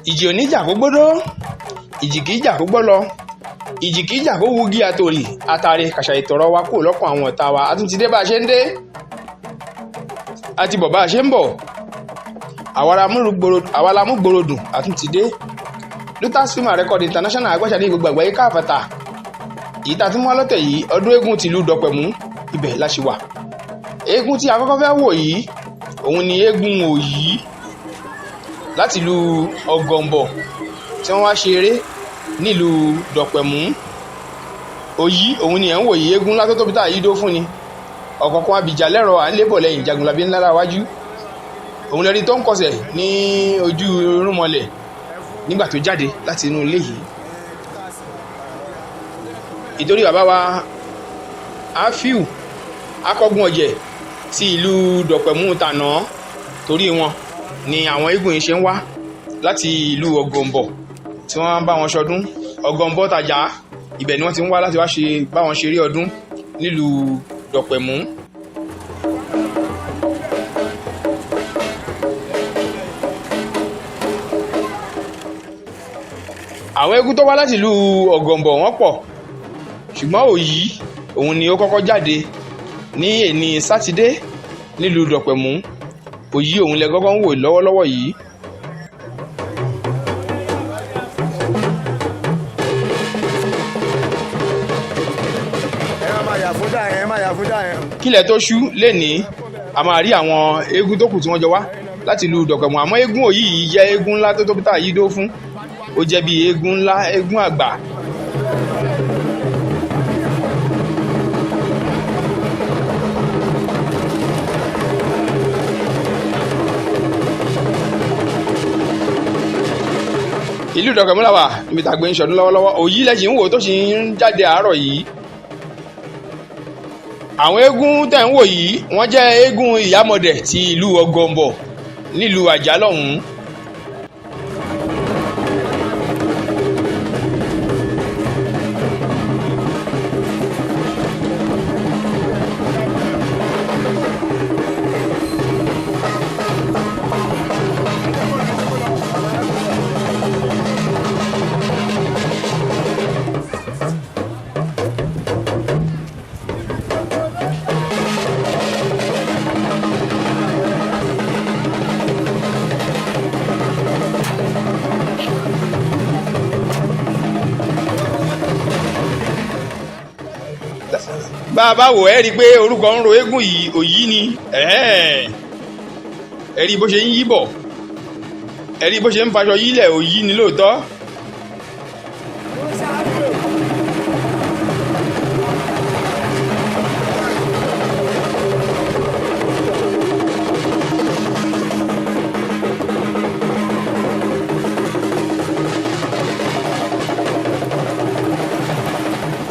Ìjì oníjà kó gbódó, ìjì kìí jà kó gbọ́ lọ, ìjì kìí jà kó wugi àtòrì àtàrè kàṣà ìtọ̀rọ̀ wa kúrò lọ́kàn àwọn ọ̀tá wa. A tún ti dé bá a ṣe ń dé, a ti bọ̀ bá a ṣe ń bọ̀, àwa la mú gbòòrò dùn, a tún ti dé. Lutas Film and Record International agbáṣadé gbogbo àgbáyé káfàtà. Èyí tá a tún mú alọ́tẹ̀ yìí, ọdún eégún tìlú Dọ̀pẹ̀mú, ibẹ̀ la ṣì wà. Eégún tí a kọ́kọ́ fẹ́ wò yìí, òun ni eégún Òyì láti ìlú Ọ̀gọ̀ǹbọ̀ tí wọ́n wá ṣe eré nílùú Dọ̀pẹ̀mú. Òyì òun ni ẹ̀ ń wò yìí, eégún ńlá tó tóbi tá a yí dó fún ni ọ̀kọ̀ọ̀kan abìjà lẹ́rọ̀ à ń lébọ̀ lẹ́yìn jagunlabi ńlá wájú. Òun lẹ́ni tó ń kọsẹ̀ ní ojú irúnmọlẹ̀ nígbà tó jáde láti inú ilé yìí. Ìtorí bàbá wa Afiu akọ́gun ọ̀jẹ̀ sí ìlú Dọ̀pẹ̀mú tàná, torí wọn ni àwọn eégún yìí ṣe ń wá láti ìlú Ọ̀gọ̀ǹbọ̀ tí wọ́n bá wọn ṣọdún Ọ̀gọ̀ǹbọ̀ tàjà. Ibẹ̀ ni wọ́n ti ń wá láti wá ṣe bá wọn ṣeré ọdún nílùú Dọ̀pẹ̀mú. Àwọn eégún tó wá láti ìlú Ọ̀gọ̀ǹbọ̀ wọ́n pọ̀, ṣùgbọ́n Òyì òun ni ó kọ́kọ́ jáde ní èní sátidé nílùú Dọ̀pẹ̀mú. Òyì òun lẹ kọ́kọ́ ń wò lọ́wọ́lọ́wọ́ yìí. Ẹ má yà fún dà yẹn, ẹ má yà fún dà yẹn. Kílẹ̀ tó ṣú lénìí, a máa rí àwọn eégún tó kù tí wọ́n jọ wá láti ìlú Dọ̀pẹ̀mú, àmọ́ eégún Òyì yìí jẹ́ eégún ńlá tó tóbi tá a yí dó fún. Ó jẹ́ bí eégún ńlá, eégún àgbà. Ìlú Dọ̀pẹ̀mú la wà níbi tá a gbé ń ṣọdún lọ́wọ́lọ́wọ́. Òyì lẹ́sìn ń wò tó sì ń jáde àárọ̀ yìí. Àwọn eégún tẹ̀ ń wò yìí, wọ́n jẹ́ eégún ìyámọ̀dẹ̀ ti ìlú Ọ̀gọ̀ǹbọ̀ nílùú Àjà lọ́hùn-ún. Bá a bá wò ẹ́ rí i pé orúkọ ń ro eégún yìí, Òyì ni. Ẹ rí bó ṣe ń yí bọ̀, ẹ rí bó ṣe ń faṣọ yílẹ̀. Òyì ni lóòótọ́.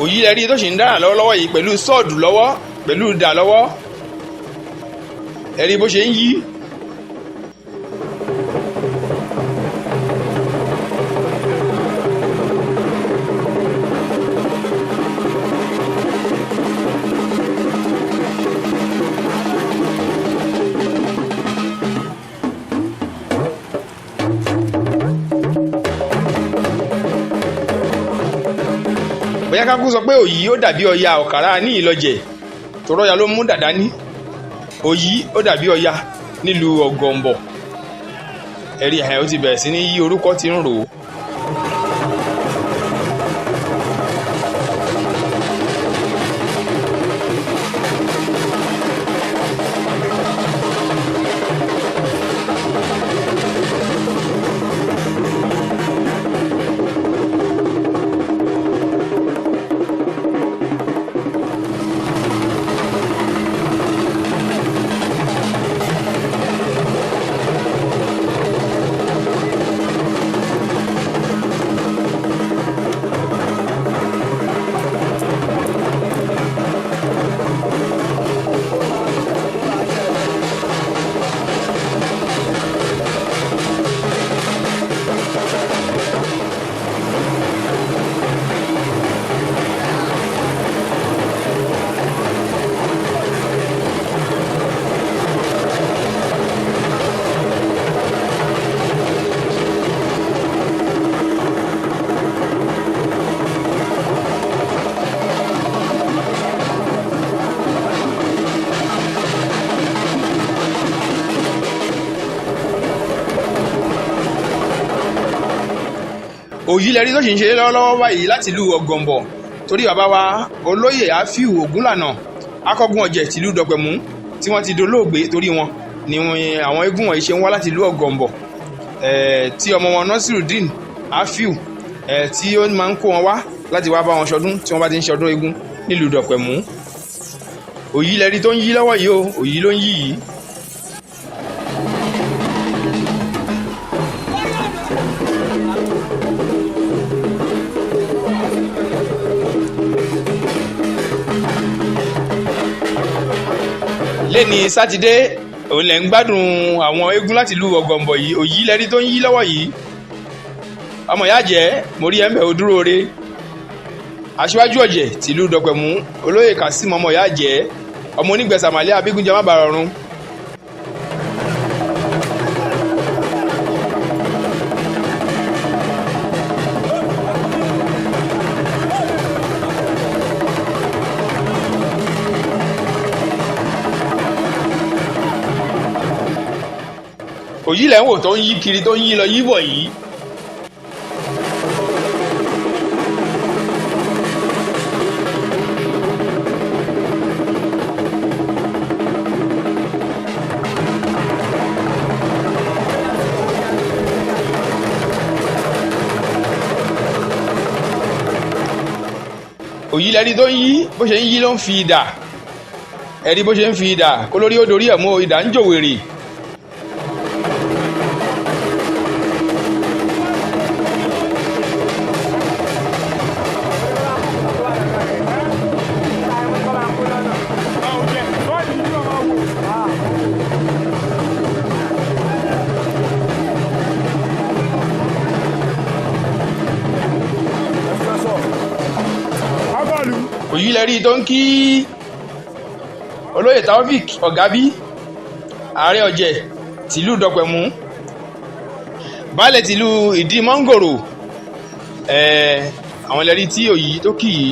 Òyì lẹ rí tó sì ń dára lọ́wọ́lọ́wọ́ yìí pẹ̀lú sọ́ọ̀dù lọ́wọ́, pẹ̀lú idà lọ́wọ́. Ẹ rí bó ṣe ń yí. Bóyá ká kú sọ pé Òyì ó dàbí Ọya ọ̀kàrà ní Ìlọjẹ̀ tòrọ́ya ló mú dàdá ní. Òyì ó dàbí Ọya nílùú Ọ̀gọ̀ǹbọ̀. Ẹ̀rí ẹ̀ ó ti bẹ̀rẹ̀ sí ní yí, orúkọ ti ń rò ó. Òyì lẹ́rí tó sì ń ṣe lọ́wọ́lọ́wọ́ báyìí láti ìlú Ọ̀gọ̀ǹbọ̀, torí bàbá wa olóyè Àfíù Ògúnlànà, akọ́gun ọ̀jẹ̀ tìlú Dọ̀pẹ̀mú, tí wọ́n ti dolóògbé, torí wọn ni àwọn eégún wọ̀nyí ṣe ń wá láti ìlú Ọ̀gọ̀ǹbọ̀, tí ọmọ wọn Nasiruddin Afiu, tí ó máa ń kó wọn wá láti wá bá wọn ṣọdún tí wọ́n bá ti ń ṣọdún eégún nílùú Dọ̀pẹ̀mú. Òyì lẹ́rí tó ń yí lọ́wọ́ yìí o, òyì ló ń yí yìí. Lẹ́ni sátidé òun lẹ̀ ń gbádùn àwọn eégún láti ìlú Ọ̀gọ̀ǹbọ̀ yìí. Òyì lẹ́rí tó ń yí lọ́wọ́ yìí. Ọmọ ìyá jẹ́ mo rí ẹ̀ńbẹ̀ òdúró re, aṣíwájú ọ̀jẹ̀ tìlú Dọ̀pẹ̀mú, olóyè Kazeem ọmọ ìyá jẹ́, ọmọ onígbẹ̀sàmàlẹ́ abígúnjẹ má bàa rọrùn. Òyì lẹ́ ń wò tó ń yí kiri, tó ń yí lọ yí bọ̀ yìí. Òyì lẹ́rí tó ń yí, bó ṣe ń yí ló ń fi idà, ẹ̀rí bó ṣe ń fi idà kó lórí ó dorí ẹ̀ mú, idà ń jòwèrè. Òyì lẹ́rí tó ń kí olóyè Taofik Ọ̀gábí, ààrẹ ọ̀jẹ̀ tìlú Dọ̀pẹ̀mú, baálẹ̀ tìlú Ìdí Mọ́ngòrò, àwọn lẹ́rí tí òyì tó kì í.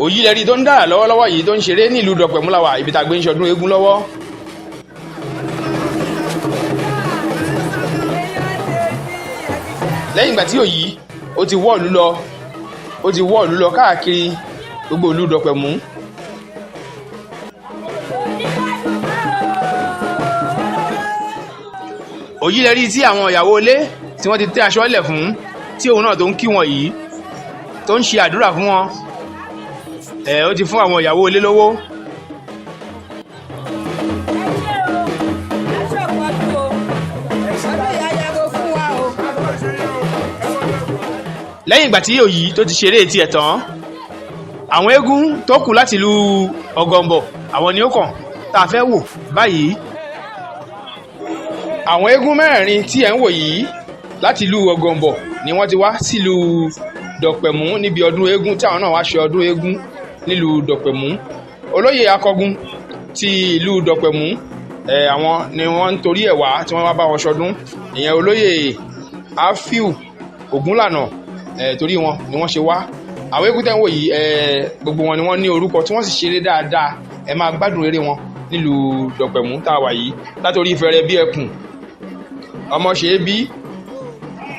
Òyì lẹ́rí tó ń dára lọ́wọ́lọ́wọ́ yìí tó ń ṣeré nílùú Dọ̀pẹ̀mú làwà, ibi tá a gbé ń ṣọdún eégún lọ́wọ́. Lẹ́yìn ìgbà tí òyì ó ti wọ́ ìlú lọ, ó ti wọ́ ìlú lọ káàkiri gbogbo ìlú Dọ̀pẹ̀mú. Òyì lẹ́rí tí àwọn ìyàwó ilé tí wọ́n ti tẹ́ aṣọ lẹ̀ fún, tí òun náà tó ń kí wọn yìí, tó ń ṣe àdúrà fún wọn, ó ti fún àwọn ìyàwó ilé lówó. Lẹ́yìn ìgbà tí òyì tó ti ṣeré tiẹ̀ tán, àwọn eégún tó kù láti ìlú Ọ̀gọ̀ǹbọ̀ àwọn ni ó kàn tá a fẹ́ wò báyìí. Àwọn eégún mẹ́rẹ̀ẹ̀rin tí ẹ̀ ń wò yìí láti ìlú Ọ̀gọ̀ǹbọ̀ ni wọ́n ti wá sílùú Dọ̀pẹ̀mú níbi ọdún eégún tí àwọn náà wá ṣe ọdún eégún nílùú Dọ̀pẹ̀mú. Olóyè Akọgun ti ìlú Dọ̀pẹ̀mú, àwọn ni wọ́n ń torí ẹ̀ wá tí wọ́n wá bá wọn ṣọdún, ìyẹn olóyè Afiu Ògúnlànà, torí wọn ni wọ́n ṣe wá. Àwọn eégún tẹ́ ń wò yìí, gbogbo wọn ni wọ́n ní orúkọ tí wọ́n sì ṣeré dáadáa. Ẹ máa gbádùn eré wọn nílùú Dọ̀pẹ̀mú tá a wà yìí, látòrí Fẹrẹ bí ẹkùn, ọmọ ṣe é bí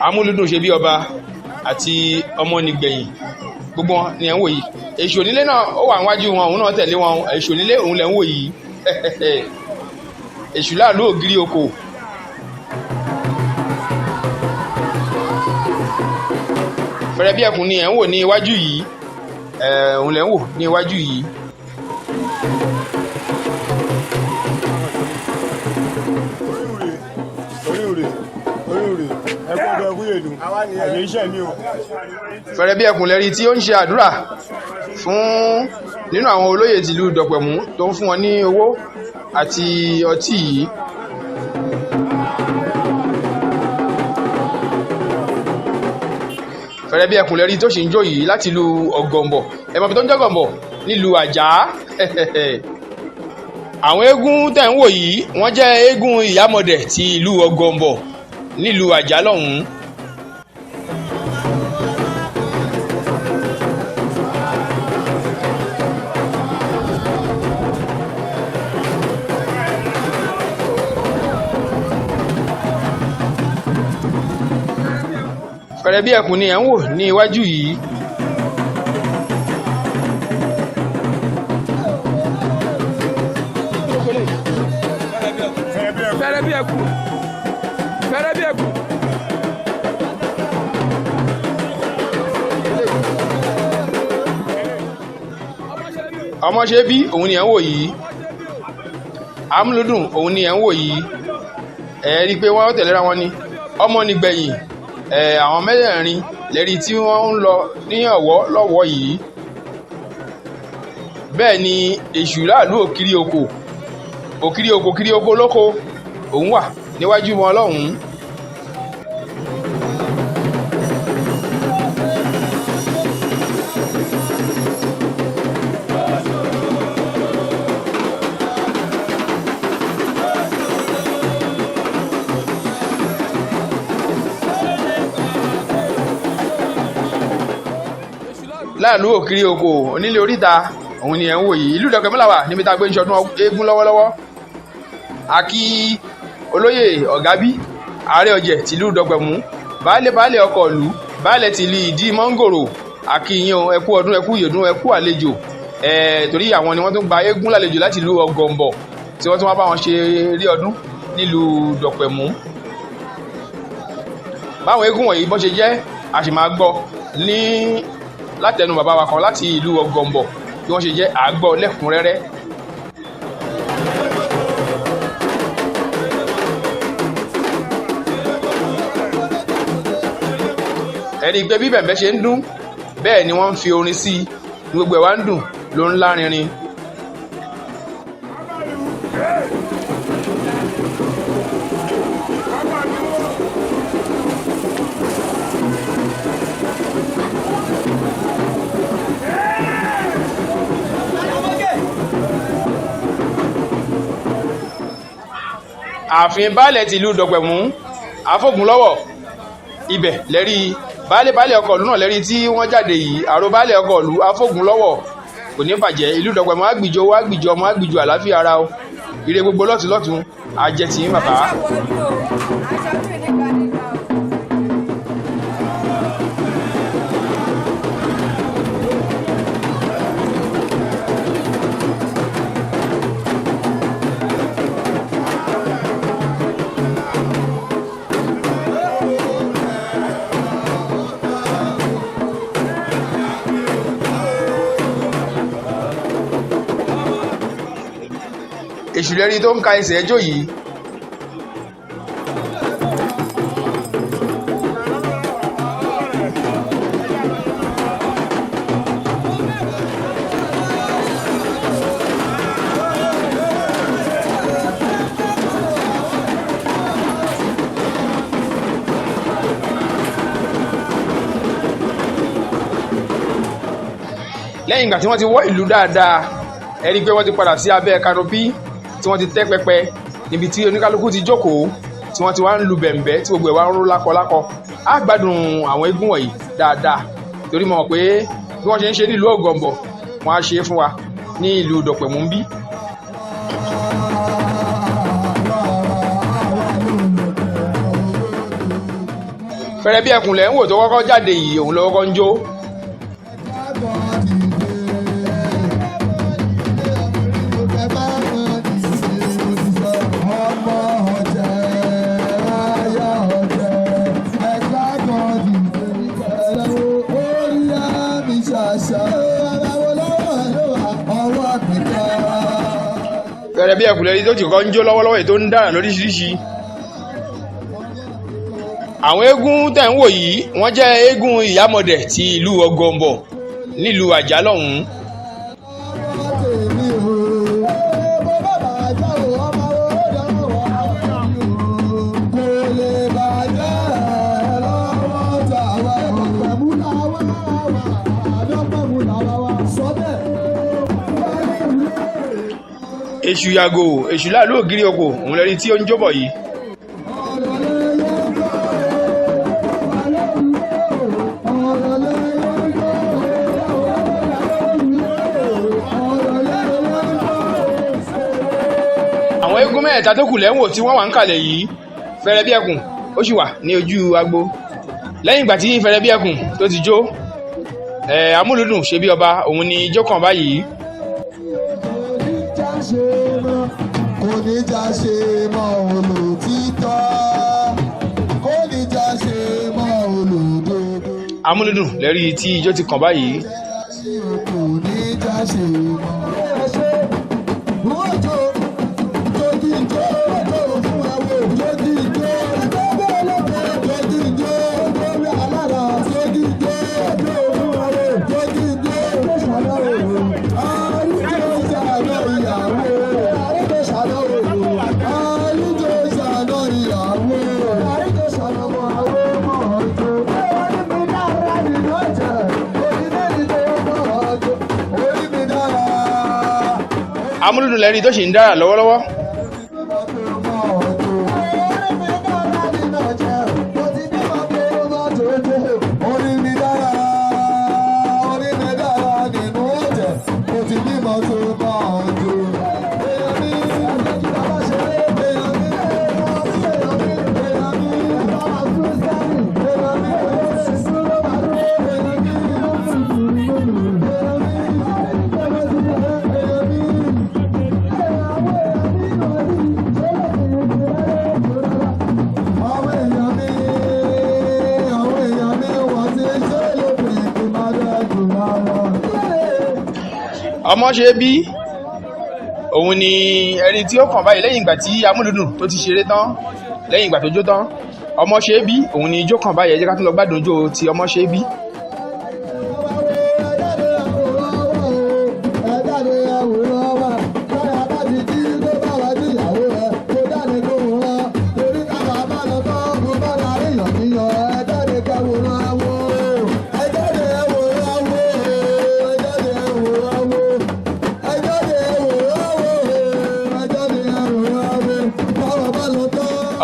amúlùdùn ṣe bí ọba àti ọmọ nìgbẹ̀yìn, gbogbo wọn ni ẹ̀ ń wò yìí. Èṣù onílé náà ó wà níwájú wọn, òun náà tẹ̀lé wọn. Èṣù onílé òun lẹ̀ ń wò yìí, èṣù láàlú ògiri oko. Fẹrẹ bí ẹkùn ni ẹ̀ ń wò ní iwájú yìí, òun lẹ̀ ń wò ní iwájú yìí. Fẹrẹ bí ẹkùn lẹ́rí tí ó ń ṣe àdúrà fún nínú àwọn olóyè tìlú Dọ̀pẹ̀mú tó ń fún wọn ní owó àti ọtí yìí. Fẹrẹ bí ẹkùn lẹ́rí tó sì ń jó yìí láti ìlú Ọ̀gọ̀ǹbọ̀, ẹ mọ̀ bí tó ń jọ́gọ̀ǹbọ̀ nílùú Àjà. Àwọn eégún tẹ̀ ń wò yìí wọ́n jẹ́ eégún ìyámọ̀dẹ̀ ti ìlú Ọ̀gọ̀ǹbọ̀. Nílùú Àjà lọ́hùn-ún. Fẹ̀rẹ̀ bí ẹkùn ni ẹ̀ ń wò ní iwájú yìí. Fẹ́rẹ́ bí ẹkùn, fẹ́rẹ́ bí ẹkùn. Ọmọ ṣe bí òun ni ẹ̀ ń wò yìí. Amúlùdùn òun ni ẹ̀ ń wò yìí. Ẹ rí i pé wọ́n tẹ̀léra wọn ni ọmọ nígbẹ̀yìn. Ẹ àwọn mẹ́rẹ̀ẹ̀rin lẹ́rí tí wọ́n ń lọ ní ọ̀wọ́ lọ́wọ́ yìí. Bẹ́ẹ̀ ni èṣù láàlú òkiri oko òkiri oko kiri oko lóko òun wà níwájú wọn lọ́hùn-ún. Láàlú òkiri oko onílé oríta òun ni ẹ̀ ń wò yìí. Ìlú Ìdọ̀kẹ́ mọ́làwà níbi tá a gbé ń ṣọdún eégún lọ́wọ́lọ́wọ́. Àkí olóyè ọ̀gábí ààrẹ ọ̀jẹ̀ tìlú Dọ̀pẹ̀mú, baálé baálé ọkọ̀ ìlú, baálé tìlú ìdí mọ́ngòrò, àkí yín o, ẹ kú ọdún, ẹ kú ìyèdún, ẹ kú àlejò. Ẹ̀ torí àwọn ni wọ́n tún gba eégún lálejò láti ìlú Ọ̀gọ̀ǹbọ̀ tí wọ́n tún wá bá wọn ṣe rí ọdún nílùú Dọ̀pẹ̀mú. Báwọn eégún wọ̀nyí bọ́ ṣe jẹ́, a sì máa gbọ́ ní látẹnu bàbá wa kan láti ìlú Ọ̀gọ̀ǹbọ̀ bí wọ́n ṣe jẹ́ àgbọ̀ lẹ́kùnrẹ́rẹ́. Ẹ̀rí pé bí bẹ̀m̀bẹ́ ṣe ń dún, bẹ́ẹ̀ ni wọ́n ń fi orin sí i, ní gbogbo ẹ̀ wá ń dùn ló ń lárinrin. Ààfin baálẹ̀ tìlú Dọ̀pẹ̀mú àfọ̀gúnlọ́wọ̀, ibẹ̀ lẹ́rí baálé baálé ọkọ̀ ìlú náà lẹ́rí tí wọ́n jáde yìí. Àrò baálé ọkọ̀ ìlú àfọ̀gúnlọ́wọ̀ kò ní bàjẹ́. Ìlú Dọ̀pẹ̀mú àgbìjọ owó, àgbìjọ ọmọ, àgbìjọ àlàáfíà ara o. Ire gbogbo lọ́tún lọ́tún àjẹtì yín bàbá. Èṣù lẹ́rí tó ń ka ẹsẹ̀ ẹjọ́ yìí. Lẹ́yìn ìgbà tí wọ́n ti wọ́ ìlú dáadáa, ẹ rí i pé wọ́n ti padà sí abẹ́ kanopí tí wọ́n ti tẹ́ pẹpẹ níbi tí oníkálukú ti jókòó, tí wọ́n ti wá ń lu bẹ̀m̀bẹ́, tí gbogbo ẹ̀ wá ń ró lákọlákọ. Á gbádùn àwọn eégún wọ̀nyí dáadáa torí mo mọ̀ pé bí wọ́n ṣe ń ṣe nílùú Ọ̀gọ̀ǹbọ̀, wọ́n á ṣe é fún wa ní ìlú Dọ̀pẹ̀mú ń bí. Fẹ̀rẹ̀ bí ẹkùn lẹ̀ ń wò tó kọ́kọ́ jáde yìí, òun ló kọ́kọ́ ń jó. Fẹ̀rẹ̀ bí ẹkùn lẹ́ni tó ti kọ́ ń jó lọ́wọ́lọ́wọ́ yìí tó ń dára lóríṣiríṣi. Àwọn eégún tẹ̀ ń wò yìí, wọ́n jẹ́ eégún ìyámọ̀dẹ̀ ti ìlú Ọ̀gọ̀ǹbọ̀ nílùú Àjà lọ́hùn-ún. Èṣù yàgò, èṣù láàlú ògiri oko, òun lẹ́ni tí ó ń jóbọ̀ yìí. Mẹ́tẹ̀ẹ̀ta tó kù lẹ́wọ̀n tí wọ́n wà ń kalẹ̀ yìí. Fẹ̀rẹ̀ bí ẹkùn ó sì wà ní ojú agbo. Lẹ́yìn ìgbà tí Fẹ̀rẹ̀ bí ẹkùn tó ti jó ẹ̀, Amúlùdùn ṣe bí ọba, òun ni ijó kan báyìí. Kò ní já ṣe mọ́ olùtítọ́, kò ní já ṣe mọ́ olùdodo. Amúlùdùn lẹ́rí tí ijó ti kàn báyìí. Kò ní já ṣe mọ́. Wọ́jọ́ jójíjó fún ẹwọ́ jójíjó jójíjó lórí alára jójíjó fún ẹwọ́ jójíjó àríjó sànà ìyàwó àríjó sànà òwò àríjó sànà ìyàwó àríjó sànà ọmọ àwọn ọmọ ọjọ́. Orí mi dára nínú ọjà orí mi tó mọ̀ ọjọ́ orí mi dára. Amúlùdùn lẹ́rí tó sì ń dára lọ́wọ́lọ́wọ́. Orí mi dára, orí mi dára nínú ọ̀jẹ̀, mo ti bímọ tó mọ̀ ọjọ́. Èèyàn mi, bàbá ṣeré, èèyàn mi, èèyàn mi, èèyàn mi, bàbá tún sẹ́yìn, èèyàn mi, èèyàn mi, èèyàn mi, èèyàn mi. Àwọn èèyàn mi, àwọn èèyàn mi, wọ́n ti ṣe lópin kí má dẹ́kun rárá. Ọmọ ṣe bí òun ni ẹni tí ó kàn báyìí lẹ́yìn ìgbà tí Amúlùdùn tó ti ṣeré tán, lẹ́yìn ìgbà tó jó tán. Ọmọ ṣe bí òun ni ijó kàn báyìí. Ẹ jẹ́ ká tún lọ gbádùn ijó ti ọmọ ṣe bí.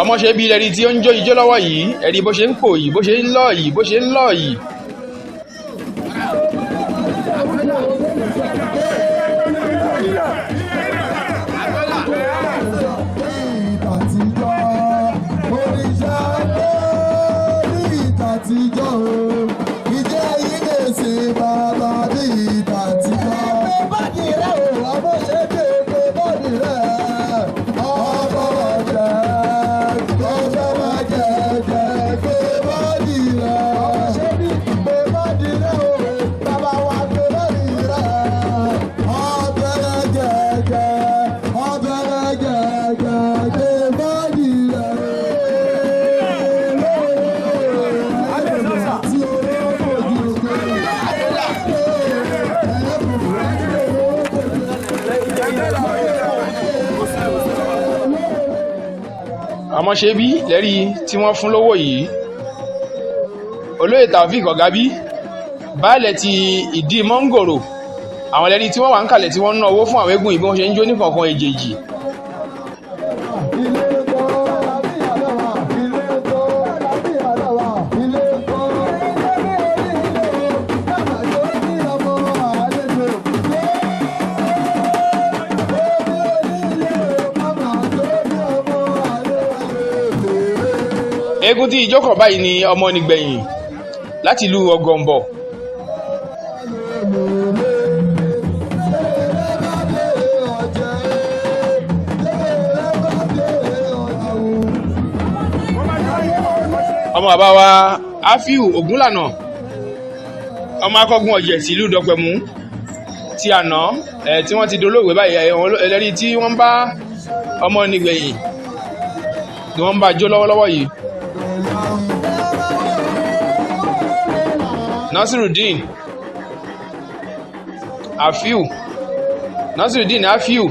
Ọmọ ṣe bí ẹni tí ó ń jó ijó lọ́wọ́ yìí. Ẹni bó ṣe ń pò yìí, bó ṣe ń lọ yìí, bó ṣe ń lọ yìí. Ìtàtijọ́ oníṣẹ́ ní ìtàtijọ́ o, ìjẹ́ yìí lè ṣe bàbá bí ìtàtijọ́. Pé bọ́ọ̀dì rẹ̀ o, ọmọ ṣe bí pé bọ́ọ̀dì rẹ̀. Ọmọ jẹ́ ọmọ jẹ́ jẹ́ pé bọ́ọ̀dì rẹ̀. Ọmọ ṣe bí pé bọ́ọ̀dì rẹ̀ o, bàbá wa pé bọ́ọ̀dì rẹ̀. Ọbẹ̀rẹ̀ jẹ̀jẹ̀, ọbẹ̀rẹ̀ jẹ̀jẹ̀ pé bọ́ọ̀dì rẹ̀. Tí olóko ojú ogun. Ọmọ ṣe bí lẹ́rí tí wọ́n fún lówó yìí. Olóyè Taofeek Ọ̀gábí, baálẹ̀ ti ìdí mọ́ngòrò, àwọn lẹ́rí tí wọ́n wà ń kalẹ̀ tí wọ́n ń ná owó fún àwọn eégún yìí bí wọ́n ṣe ń jó ní kọ̀ọ̀kan èjèèjì. Ilé tó ilé tó ilé tó ilé bí orí ilé bàbá tó ní ọmọ àlejò. Ilé bí orí ilé bàbá tó ní ọmọ àlejò. Eégún tí ijó kàn báyìí ni ọmọ nígbẹ̀yìn láti ìlú Ọ̀gọ̀ǹbọ̀. Ọmọ bàbá wa Afiu Ògúnlànà, ọmọ akọgun ọ̀jẹ̀ tìlú Dọ̀pẹ̀mú ti àná ẹ̀ tí wọ́n ti dolóògbé báyìí. Ẹ̀ ẹlẹ́rìí tí wọ́n bá ọmọ nígbẹ̀yìn ni wọ́n ń bá jó lọ́wọ́lọ́wọ́ yìí. Nasirudeen Afiu, Nasirudeen Afiu,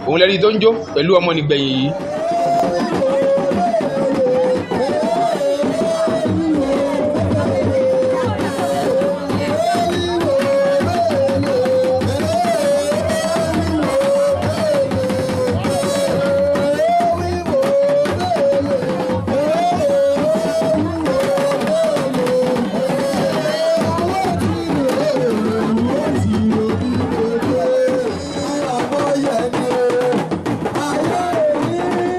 òun lẹ́rìí tó ń jó pẹ̀lú ọmọ nígbẹ̀yìn yìí. Ayé mi.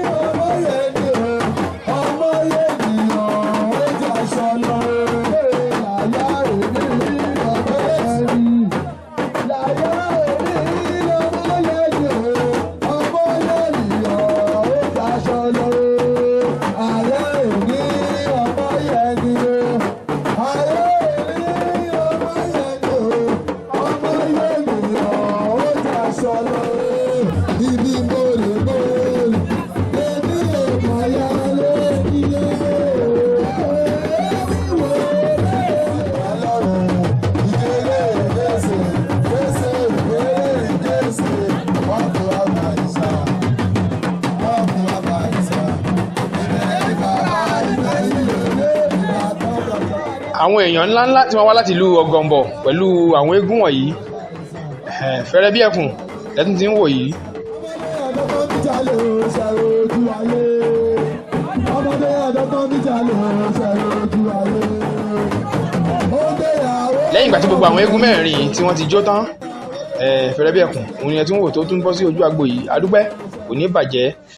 Àwọn èèyàn ńláńlá tí wọ́n wá láti ìlú Ọ̀gànbọ̀ pẹ̀lú àwọn eégún wọ̀nyí. Fẹ́rẹ́ bí ẹkùn lẹ́tún ti ń wò yìí. Ọmọdé ẹ̀dọ́gbọ́n mi jalè ó ṣẹ̀rọ ojú ayé. Ọmọdé ẹ̀dọ́gbọ́n mi jalè ó ṣẹ̀rọ ojú ayé. Ó gbéyàwó. Lẹ́yìn ìgbà tí gbogbo àwọn eégún mẹ́rin yìí tí wọ́n ti jó tán, fẹ́rẹ́ bí ẹkùn òun ni ẹ tún wò tó tún bọ́ sí ojú agbo yìí. Adúpẹ́, kò ní bàjẹ́.